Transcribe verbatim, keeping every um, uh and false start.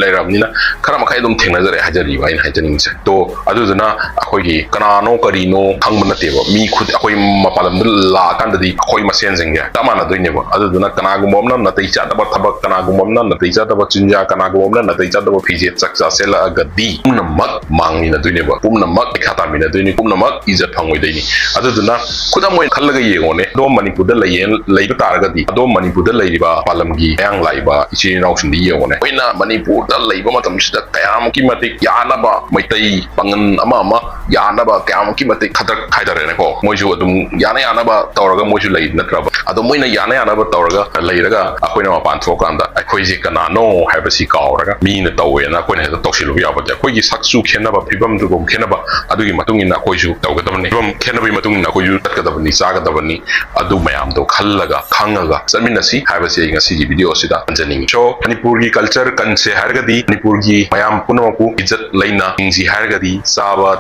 ꯂꯩꯔꯕꯅꯤꯅ ꯈꯔ ꯃꯈꯩ ꯑꯗꯨꯝ ꯊꯦꯡꯅꯖꯔꯛꯑꯦ ꯍꯥꯏꯖꯔꯤꯕ ꯑꯩꯅ ꯍꯥꯏꯖꯅꯤꯡꯉꯤꯁꯦ꯫ ꯇꯣ ꯑꯗꯨꯗꯨꯅ ꯑꯩꯈꯣꯏꯒꯤ ꯀꯅꯥꯅꯣ ꯀꯔꯤꯅꯣ ꯈꯪꯕ ꯅꯠꯇꯦꯕ꯫ ꯃꯤ ꯈꯨꯗꯤ ꯑꯩꯈꯣꯏ ꯃꯄꯥꯟ ꯂꯝꯗ ꯂꯥꯛꯑꯀꯥꯟꯗꯗꯤ ꯑꯩꯈꯣꯏ ꯃꯁꯦꯟꯁꯤꯡꯁꯦ ꯆꯞ ꯃꯥꯟꯅꯗꯣꯏꯅꯦꯕ꯫ ꯑꯗꯨꯗꯨꯅ ꯀꯅꯥꯒꯨꯝꯕ ꯑꯃꯅ ꯅꯥꯇꯩ ꯆꯥꯗꯕ ꯊꯕꯛ, ꯀꯅꯥꯒꯨꯝꯕ ꯑꯃꯅ ꯅꯥꯇꯩ ꯆꯥꯗꯕ ꯆꯤꯟꯖꯥꯛ, ꯀꯅꯥꯒꯨꯝꯕ ꯑꯃꯅ ꯅꯥꯇꯩ ꯆꯥꯗꯕ ꯐꯤꯖꯦꯠ ꯆꯥꯛꯆꯥ ꯁꯦꯠꯂꯛꯑꯒꯗꯤ ꯄꯨꯝꯅꯃꯛ ꯃꯥꯡꯃꯤꯟꯅꯗꯣꯏꯅꯦꯕ, ꯄꯨꯝꯅꯃꯛ ꯄꯩꯈꯥ ꯇꯥꯃꯤꯟꯅꯗꯣꯏꯅꯤ, ꯄꯨꯝꯅꯃꯛ ꯏꯖꯠ ꯐꯪꯉꯣꯏꯗꯣꯏꯅꯤ꯫ ꯑꯗꯨꯗꯨꯅ ꯈꯨꯗꯝ ꯑꯣꯏꯅ ꯈꯜꯂꯒ ꯌꯦꯡꯉꯣꯅꯦ, ꯑꯗꯣꯝ ꯃꯅꯤꯄꯨꯔꯗ ꯂꯩꯌꯦ-, ꯂꯩꯕ ꯇꯥꯔꯒꯗꯤ ꯑꯗꯣꯝ ꯃꯅꯤꯄꯨꯔꯗ ꯂꯩꯔꯤꯕ ꯃꯄꯥꯟ ꯂꯝꯒꯤ ꯃꯌꯥꯡ ꯂꯥꯛꯏꯕ ꯏꯆꯤꯜ ꯏꯅꯥꯎꯁꯤꯡꯗꯤ ꯌꯦꯡꯉꯣꯅꯦ, ꯑꯩꯈꯣꯏꯅ ꯃꯅꯤꯄꯨꯔꯗ ꯂꯩꯕ ꯃꯇꯝꯁꯤꯗ ꯀꯌꯥꯃꯨꯛꯀꯤ ꯃꯇꯤꯛ ꯌꯥꯅꯕ ꯃꯩꯇꯩ ꯄꯥꯉꯟ ꯑꯃ ꯑꯃ ꯌꯥꯅꯕ ꯀꯌꯥꯃꯨꯛꯀꯤ ꯃꯇꯤꯛ ꯈꯗ꯭ꯔꯛ ꯍꯥꯏꯇꯥꯔꯦꯅꯦꯀꯣ, ꯃꯣꯏꯁꯨ ꯑꯗꯨꯝ ꯌꯥꯅ ꯌꯥꯅꯕ ꯇꯧꯔꯒ ꯃꯣꯏꯁꯨ ꯂꯩ ꯅꯠꯇ꯭ꯔꯕ? ꯑꯗꯣ ꯃꯣꯏꯅ ꯌꯥꯅ ꯌꯥꯅꯕ ꯇꯧꯔꯒ ꯂꯩꯔꯒ ꯑꯩꯈꯣꯏꯅ ꯃꯄꯥꯟ ꯊꯣꯛꯑꯀꯥꯟꯗ ꯑꯩꯈꯣꯏꯁꯦ ꯀꯅꯥꯅꯣ ꯍꯥꯏꯕꯁꯤ ꯀꯥꯎꯔꯒ ꯃꯤꯅ ꯇꯧꯋꯦꯅ ꯑꯩꯈꯣꯏꯅ ꯍꯦꯛꯇ ꯇꯧꯁꯤꯜꯂꯨꯕ ꯌꯥꯕ ꯅꯠꯇꯦ꯫ ꯑꯩꯈꯣꯏꯒꯤ ꯁꯛꯁꯨ ꯈꯦꯠꯅꯕ, ꯐꯤꯕꯝ ꯆꯨꯕꯝ ꯈꯦꯠꯅꯕ, ꯑꯗꯨꯒꯤ ꯃꯇꯨꯡ ꯏꯟꯅ ꯑꯩꯈꯣꯏꯁꯨ ꯇꯧꯒꯗꯕꯅꯤ꯫ ꯐꯤꯕꯝ ꯈꯦꯠꯅꯕꯒꯤ ꯃꯇꯨꯡ ꯏꯟꯅ ꯑꯩꯈꯣꯏꯁꯨ ꯆꯠꯀꯗꯕꯅꯤ, ꯆꯥꯒꯗꯕꯅꯤ꯫ ꯑꯗꯨ ꯃꯌꯥꯝꯗꯣ ꯈꯜꯂꯒ ꯈꯪꯉꯒ ꯆꯠꯃꯤꯟꯅꯁꯤ ꯍꯥꯏꯕꯁꯤ ꯑꯩ ꯉꯁꯤꯒꯤ video ꯑꯁꯤꯗ ꯍꯟꯖꯅꯤꯡꯉꯤ꯫ So, ꯃꯅꯤꯄꯨꯔꯒꯤ culture ꯀꯟꯁꯦ ꯍꯥꯏꯔꯒꯗꯤ, ꯃꯅꯤꯄꯨꯔꯒꯤ ꯃꯌꯥꯝ ꯄꯨꯝꯅꯃꯛꯄꯨ ꯏꯖꯠ ꯂꯩꯅ ꯍꯤꯡꯁꯤ ꯍꯥꯏꯔꯒꯗꯤ ꯆꯥꯕ